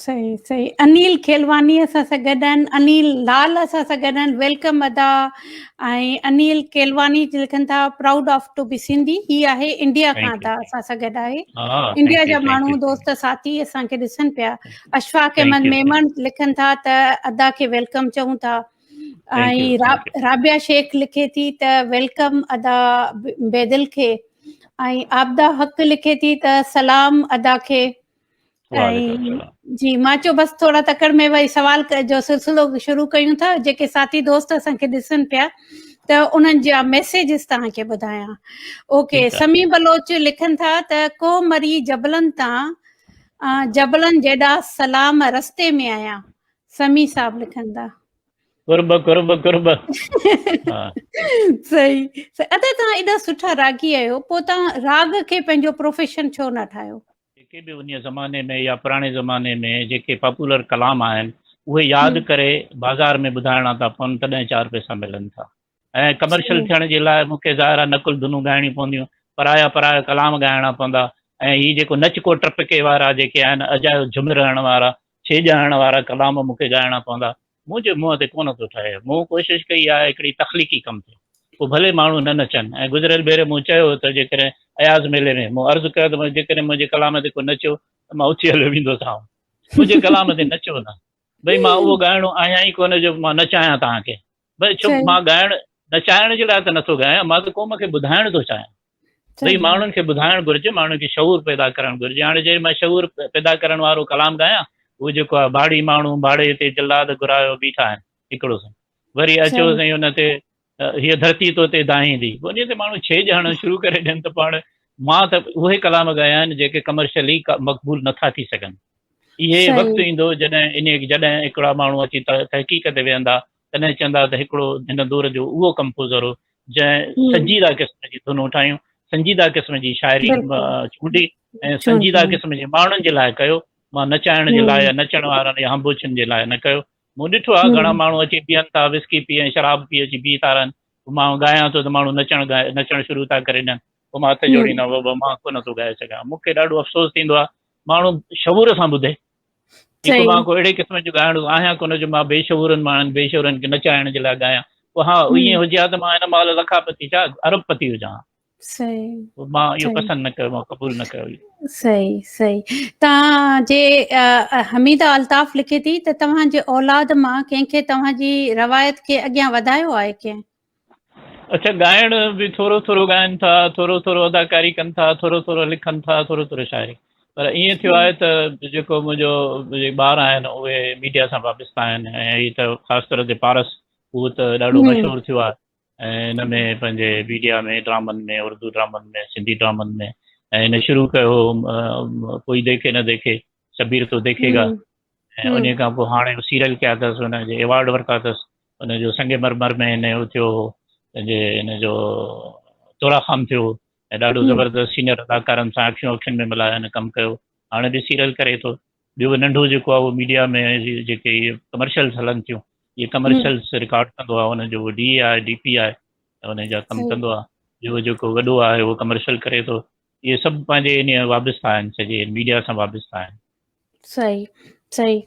صحيح صحيح انيل کيلواني اسان سان گڏ آهن انيل لال اسان سان گڏ آهن welcome ادا ۽ انيل کيلواني لکن ٿا proud of to be Sindhi هي آهي انڊيا کان ادا اسان سان گڏ آهي انڊيا جا ماڻهو دوست ساٿي اسان کي ڏسن پيا اشفاق احمد ميمڻ لکن ٿا ته ادا کي welcome چئون ٿا ۽ رابعه شيخ لکي ٿي ته welcome ادا بيدل کي ۽ عابده حق لکي ٿي ته سلام ادا کي ۽ جي مان چيو بس ٿورا تڪڙ ۾ وري سوال جو سلسلو شروع ڪيون ٿا جيڪي ساٿي دوست اسان کي ڏسن پيا ته انهن جا ميسيجز توهان کي ٻڌايان اوڪي سمي بلوچ لکن ٿا ته ڪو مري جبلن تان جبلن جيڏا سلام رستي ۾ آيان سمي صاحب لکن ٿا قرب قرب قرب صحيح ادا توهان ايڏا سٺا راڳي آهيو پوء توهان راڳ کي پنهنجو پروفيشن ڇو نه ٺاهيو جيڪي به انهيء زماني ۾ يا پراڻي زماني ۾ جيڪي پاپولر ڪلام آهن، اهي ياد ڪري بازار ۾ ٻڌائڻا ٿا پون، تڏهن چار پئسا ملن ٿا. ۽ ڪمرشل ٿيڻ جي لاء مون کي ظاهر آهي نقل ڌنون ڳائڻيون پونديون، پرايا پرايا ڪلام ڳائڻا پوندا ۽ هي جيڪو نچ ڪو ٽپڪي وارا جيڪي آهن، اجايو جهمر هڻڻ وارا، ڇيڄ هڻڻ وارا ڪلام مون کي ڳائڻا پوندا. منهنجي منهن تي ڪونه ٿو ٺهي. مون ڪوشش ڪئي آهي هڪڙي تخليقي ڪم ٿئي. پوء ڀلي ماڻهو نه نچن. ۽ گذريل ڀيري مون چيو ته جيڪڏهن اياز ميلي ۾ مون عرض ڪيو ته جيڪڏهن منهنجي ڪلام تي ڪو نچيو ته مان اٿي هليو ويندوسانو. منهنجي ڪلام تي نچو نه. ڀئي مان اهو ڳائڻو آهيان ئي ڪونه جو مان نچايان توهان کي. ڀئي ڇو مان ڳائڻ نچائڻ جي لاء ته نٿو ڳايان، مان ته قوم کي ٻڌائڻ ٿو چاهيان. ڀئي ماڻهن کي ٻڌائڻ گهرجي، ماڻهن کي شعور پيدا ڪرڻ گهرجي. هاڻي جي مان شعور پيدا ڪرڻ وارو ڪلام ڳايان، هو جيڪو آهي ڀاڙي ماڻهو ڀاڙي تي جلاد گهرايو بيٺا آهن هڪڙو سائين وري اچو سائين ان تي هيء ڌرتي تو تي دانهيندي انهيء تي ماڻهو ڇيڄ هڻڻ شروع ڪري ڏين ته پاڻ مان ته اهي ڪلام ڳايا آهن جيڪي ڪمرشلي مقبول نٿا ٿي سگهن. اهي وقت ايندو جڏهن انهيء جڏهن هڪڙا ماڻهو اچي تحقيق تي ويهندا تڏهن چوندا ته هڪڙو هن دور جو اهو ڪمپوزر هو جنهن سنجيده قسم جي ڌنون ٺاهيون، سنجيده قسم جي شاعري چونڊي ۽ سنجيده قسم جي ماڻهن جي لاء ڪيو، مان نچائڻ جي لاء يا نچڻ وارن يا هنبوڇين جي لاء نه ڪيو. مون ڏٺو آهي گهڻا ماڻهو اچي بيهن ٿا، وسڪي پي ۽ شراب پي اچي بيهي ٿا رهن، پوء مان ڳايان ٿو ته ماڻهو نچڻ نچڻ شروع ٿا ڪري ڏين، پوء مان هٿ جوڙيندو آهيان بابا مان ڪونه ٿو ڳائي سگهان. مون کي ڏاڍو افسوس ٿيندو آهي ماڻهو شعور سان ٻڌي. جيڪو مان ڪو اهڙي قسم جو ڳائڻو آهيان ڪونه جو مان بي شعورن ماڻهن بي شعورن کي نچائڻ جي لاء ڳايان. پوء ها ائين هجي ها ته مان هن مهل لکاپتي ڇا ارب پتي هجان ها. صحيح مان اهو پسند نه ڪيو مان قبول نه ڪيو اهو. صحيح صحيح توهان جي حميده الطاف لکي ٿي ته توهان جي اولاد مان ڪنهن کي توهان جي روايت کي اڳيان وڌايو آهي ڪنهن؟ اڇا ڳائڻ به ٿورو ٿورو ڳائن ٿا، ٿورو ٿورو اداڪاري ڪن ٿا، ٿورو ٿورو لکن ٿا، ٿورو ٿورو شاعري. پر ائين ٿيو آهي ته جيڪو منهنجو ٻار آهن اهي ميڊيا سان وابسته آهن ۽ هي ته خاص طور تي پارس اهو ته ڏاڍو مشهور ٿيو آهي ۽ ان ۾ پنهنجي ميڊيا ۾ ڊرامن ۾ اردو ڊرامن ۾ سنڌي ڊرامن ۾ ۽ هن شروع ڪيو هو ڪوئي ديکي نه ديکي شبير تو ديکي گا ۽ انهي کان پوء هاڻي سيريل ڪيا اٿس ان جي ايوارڊ ورتا اٿس ان جو سنگ مرمر ۾ هن جو ٿيو هو پنهنجي هن جو تورا خان ٿيو هو ۽ ڏاڍو زبردست سينئر اداڪارن سان اکيون اکين ۾ ملائي هن ڪم ڪيو هاڻي به سيريل ڪري ٿو ٻيو ننڍو جيڪو آهي اهو ميڊيا ۾ جيڪي ڪمرشلز هلن ٿيون اهي ڪمرشلز رڪارڊ ڪندو آهي ان جو ڊي اي آهي ڊي پي آهي ان جا ڪم ڪندو آهي ٻيو جيڪو وڏو آهي اهو ڪمرشل ڪري ٿو اهي سڀ پنهنجي ان وابسته آهن سڄي ميڊيا سان وابسته آهن صحيح صحيح.